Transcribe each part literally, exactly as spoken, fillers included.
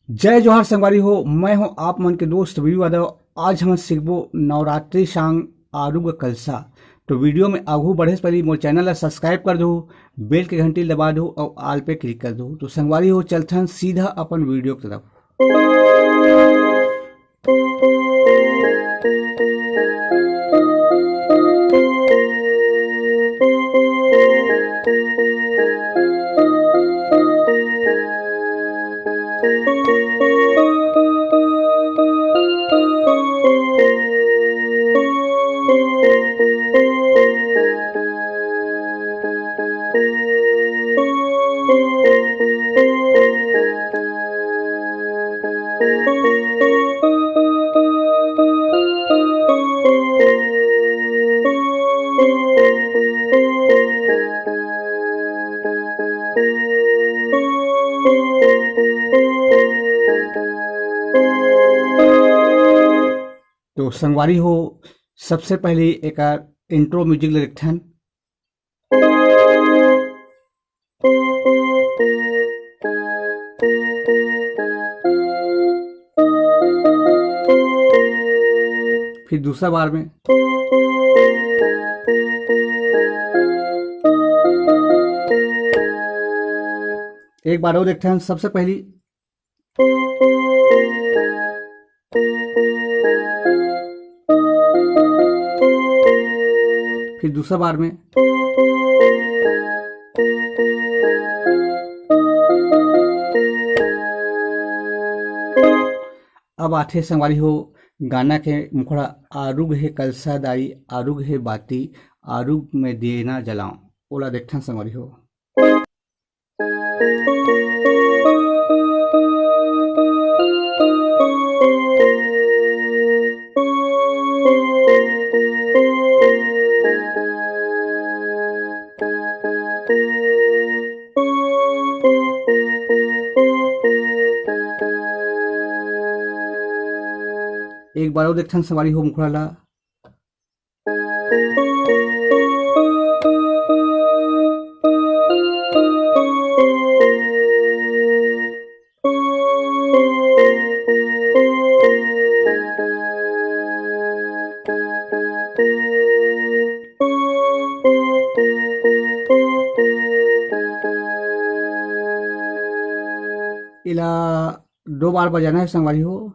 जय जोहार संगवारी हो, मैं हूं आप मन के दोस्त वीरू यादव। आज हम सीखबो नवरात्रि सांग आरुग कलसा। तो वीडियो में आगू बढ़े से पहले मोर चैनल ला सब्सक्राइब कर दो, बेल के घंटी दबा दो और ऑल पे क्लिक कर दो। तो संगवारी हो, चलथन सीधा अपन वीडियो की तरफ। तो संगवारी हो, सबसे पहले एकर इंट्रो म्यूजिक ले देखथन। फिर दूसरा बार में एक बार और देखते हैं। सबसे पहली फिर दूसरा बार में अब आथे संगवारी हो गाना के मुखड़ा, आरुग हे कलसा दाई, आरुग हे बाती, आरुग में देना जलाओ। ओला देखथन संगवारी हो। एक बार और देखथन संगवारी हो मुखड़ा ला। इला दो बार बजाना है संगवारी हो।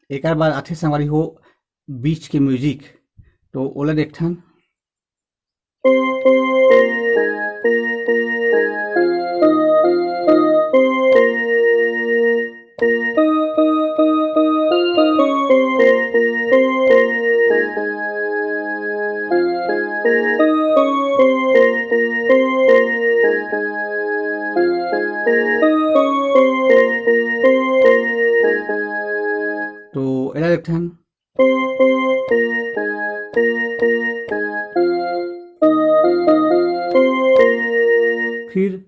एकर बाद आथे संगवारी हो बीच के म्यूजिक, तो ओला देखथन। तो एला देखथन। फिर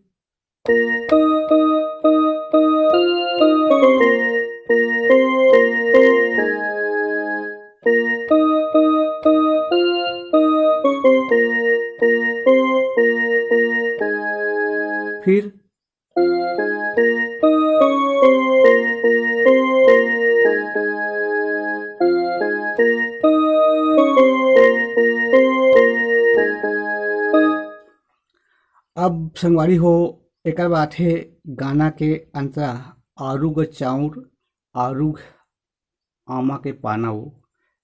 फिर अब संगवारी हो, एकर बात हे गाना के अंतरा, आरुग चाउर, आरुग आमा के पाना वो।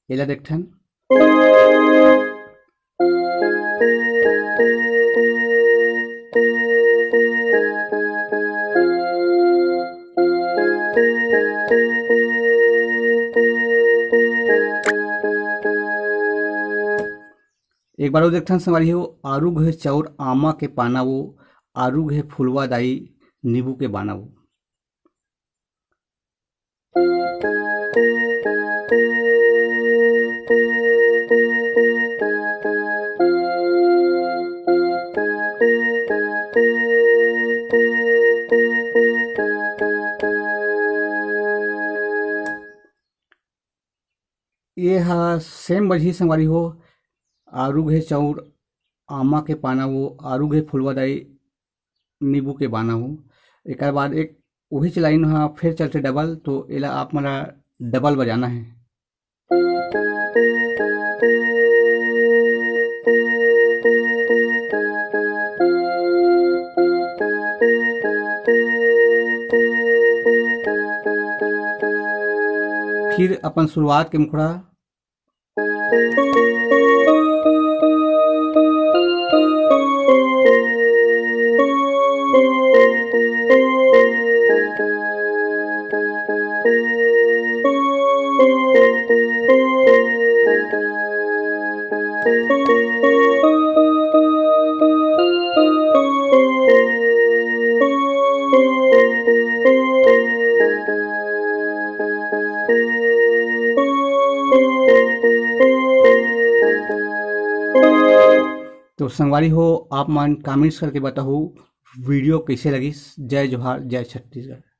एला देखथन। एक बार और देखथन संगवारी हो, आरुग हे चाउर आमा के पाना वो, आरुग हे फुलवा दाई नींबू के बाना वो। ये हा same बजही संगवारी हो, आरू घे चाउर, आमा के पाना वो, आरू घे फुलवा दाई, नींबू के बाना वो। एकर बाद एक वही line हा फिर चलथे double, तो एला आप मन ला double बजाना है। फिर अपन शुरुआत के मुखड़ा। तो संगवारी हो, आप मन comments करके बताहू video कैसे लगिस। जय जोहार, जय छत्तीसगढ़।